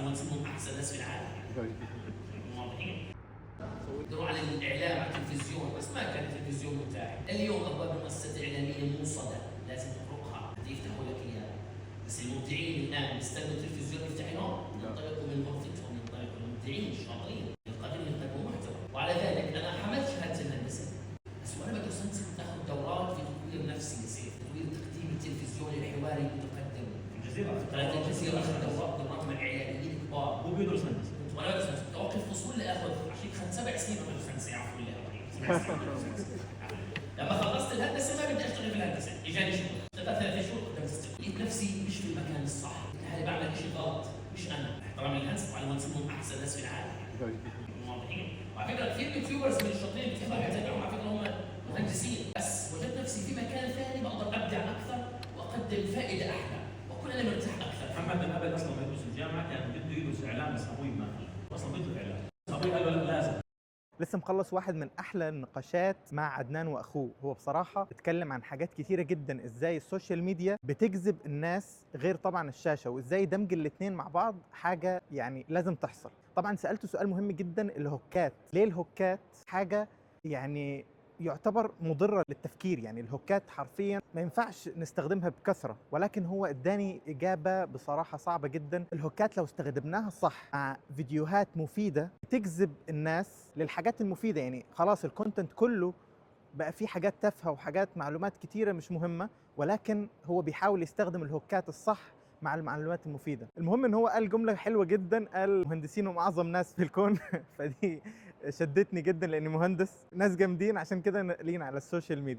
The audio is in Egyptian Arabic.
المهندسين هم احسن ناس في العالم. واضحين؟ يقدروا على الاعلام، على التلفزيون، بس ما كان التلفزيون متاح. اليوم ابواب المؤسسات الاعلامية موصده، لازم تطرقها حتى يفتحوا لك اياها. بس المبدعين الان بيستنوا التلفزيون يفتح لهم؟ ينطلقوا من غرفتهم، ينطلقوا المبدعين الشاطرين القادرين يقدموا محتوى. وعلى ذلك انا حملت شهادة الهندسه، بس وانا بدرس هندسة كنت اخذ دورات في تطوير نفسي يا سيف، تطوير تقديم التلفزيون الحواري المتقدم. الجزيره. قناة الجزيرة اخذ دورات مع اعلاميين كبار. هو بيدرس هندسه. كنت وانا بدرس هندسة كنت اوقف فصول لاخذ، عشان اخذت 7 سنين وانا بدرس هندسه، عفوا بالله العظيم، 7 سنين بدرس هندسة. لما خلصت الهندسة ما بدي اشتغل في الهندسه، اجاني شغل، اشتغلت 3 شهور قدمت استقالة، لقيت نفسي مش في المكان الصح، لقيت حالي بعمل شيء غلط، مش انا، احترامي للهندسه طبعا، المهندسين هم احسن ناس في العالم. واضحين؟ وعلى فكرة كثير YouTubers من الشاطرين كثير بتابعهم، على فكرة هم مهندسين، بس وجدت نفسي في مكان ثاني بقدر ابدع اكثر واقدم فائدة احلى واكون انا مرتاح اكثر. محمد من قبل اصلا ما يدرس الجامعة كان بده يدرس اعلام، بس ابوي ما خلاه. اصلا بده اعلام، بس ابوي قال له لا لازم. لسه مخلص واحد من احلى النقاشات مع عدنان واخوه. هو بصراحة اتكلم عن حاجات كتيرة جدا، ازاي ال social media بتجذب الناس غير طبعا الشاشه، وازاي دمج الاتنين مع بعض حاجة يعني لازم تحصل. طبعا سالته سؤال مهم جدا، الهوكات، ليه الهوكات حاجة يعني يعتبر مضرة للتفكير؟ يعني الهوكات حرفيا ما ينفعش نستخدمها بكثرة، ولكن هو اداني إجابة بصراحة صعبة جدا. الهوكات لو استخدمناها صح مع فيديوهات مفيدة تجذب الناس للحاجات المفيدة. يعني خلاص ال content كله بقى فيه حاجات تافهة وحاجات معلومات كتيرة مش مهمة، ولكن هو بيحاول يستخدم الهوكات الصح مع المعلومات المفيدة. المهم ان هو قال جملة حلوة جدا، قال المهندسين هم اعظم ناس في الكون، فدي شدتني جدا لاني مهندس. ناس جامدين، عشان كده نقلين على ال social media.